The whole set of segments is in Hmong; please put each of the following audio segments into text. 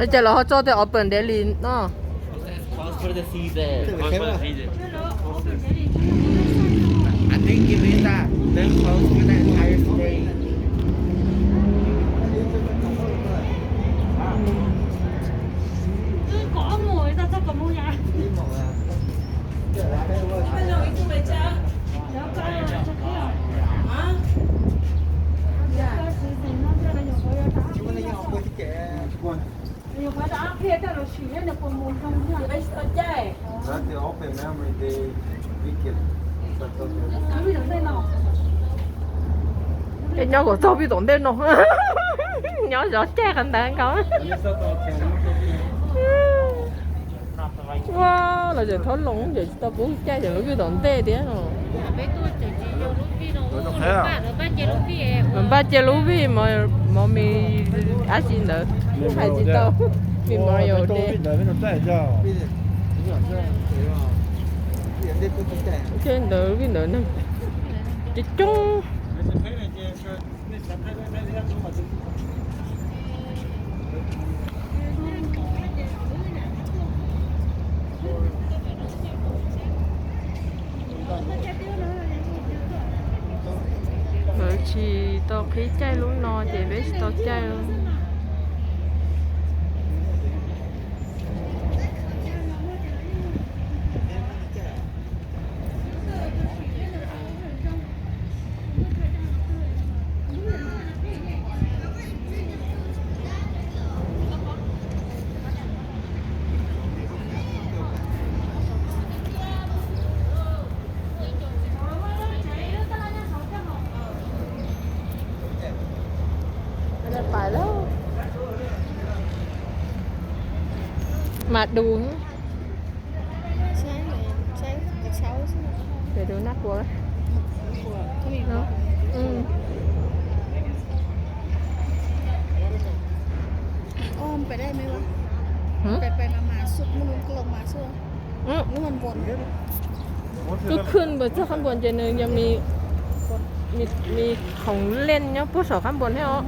Ces lawv ho tso tias open daily no. I think it is that they're closed for the entire state. Nyob kom txog vij tom ntej no. Nyob zov caij qhov ntawd nkaus. Ua los tseem thab loo ces tsis tau pub caij ces lub vij tom ntej thiab no. Mas npaj cia lub vij mov mis dab tsi ntawd hais tsis tau. Memorial Day. Ntawd vij ntawd neeg coob coob. Lawv tsis tau qhib caij lub no ces peb tsis tau caij. Mas đu. Để tôi nắp qua. Twb khwj npawg txog qab npuas ces nws yog mis khoom len nyob puag saum qab npuas thiab os.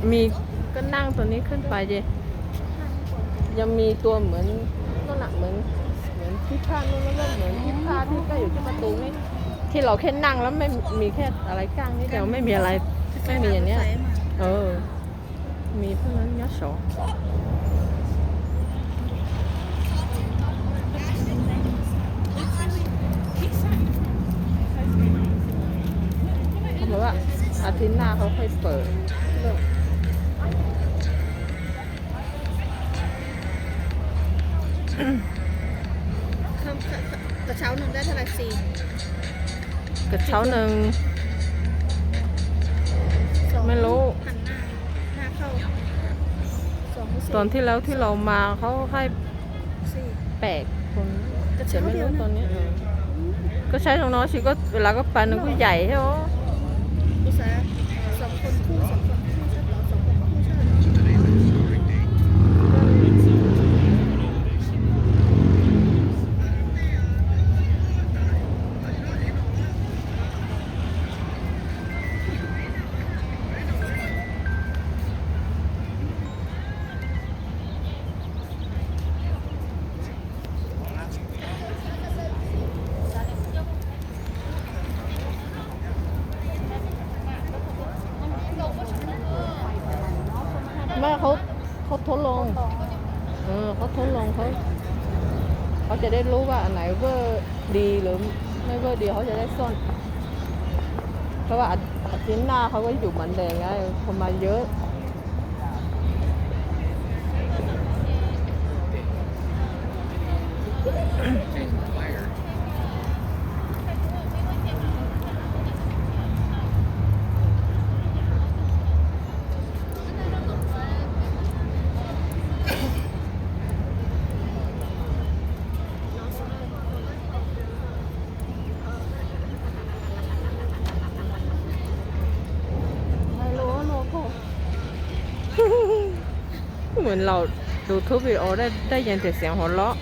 Mis koj naj tus nib khwj pais ces yog mis tua mawv, koj nam mawv, mawv thib phaj, mawv thib phaj thiab koj yuav coj ma tus ne. Thiaj los khej naj los mej mis khej lais kaj thiab ces mej mis lais, mej mis yam niab. Mis pheej nyob saud. Athena hauv pheej pawm. Cov tshauv neeg, mej lub, tuần thi lawv thi laus mas qhov hais pem, ces mej lub tuần, koj saib zoo no sis koj lav koj pas nws kuj yaim thiab os. Mas qhov thoob loo, qhov thoob loo, qhov cov dej lub vas nais vej dis lawm, mej vej dis qhov cov dej xoj. Qhov vas Athena qhov vaj yum mas ntes nga, qhov mas yawg. Mus laus tus thub video daj yees tias xeev hauv lob.